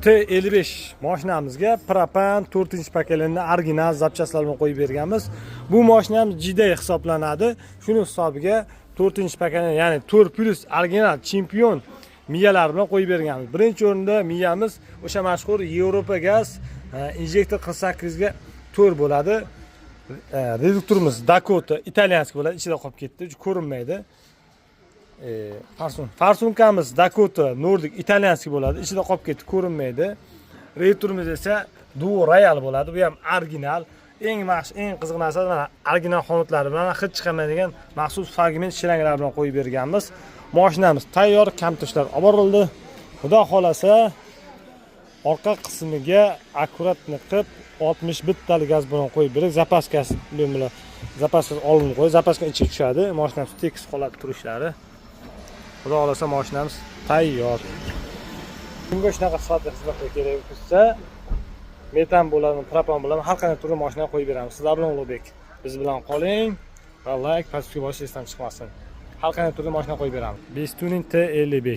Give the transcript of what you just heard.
T55 mashinamizga propan 4 поколение original запчасть lar bilan qo'yib berganmiz. Bu mashinamiz GD hisoblanadi. Shuni hisobiga 4 поколение, ya'ni 4 plus original chempion miyalar bilan qo'yib berganmiz. Birinchi o'rinda miyamiz o'sha mashhur Yevropa gaz injektor 48 ga 4 bo'ladi. Reduktorimiz Dakota итальянский bo'ladi, ichida qolib ketdi, ko'rinmaydi. Форсунка miz Dakota Nordic итальянский bo'ladi, ichida qolib ketdi, ko'rinmaydi. Reduktorimiz esa Duo Royal bo'ladi, bu ham original. Eng yaxshi, eng qiziq narsa, mana original xomutlari bilan, hid chiqarmaydigan maxsus fragment shlanglar bilan qo'yib berganmiz. Mashinamiz tayyor, kompyuterlar olib borildi. Xudo xohlasa, orqa qismiga аккуратно qilib 61 talik gaz bilan qo'yib berdik. Запаска si bemalol, запаска si olinib qo'yib, запаска ichiga tushadi. Mashinamiz tekis holatda turishlari. Xudo xohlasa, mashinamiz tayyor. Kimga shunaqa sifatli xizmatlar kerak bo'lsa, metan bo'ladimi, propan bo'ladimi, har qanday turli mashina qo'yib beramiz. Sizlar bilan Ulug'bek. Biz bilan qoling va layk, подписка bosish esdan chiqmasin. Har qanday turli mashina qo'yib beramiz. Bestuning T55.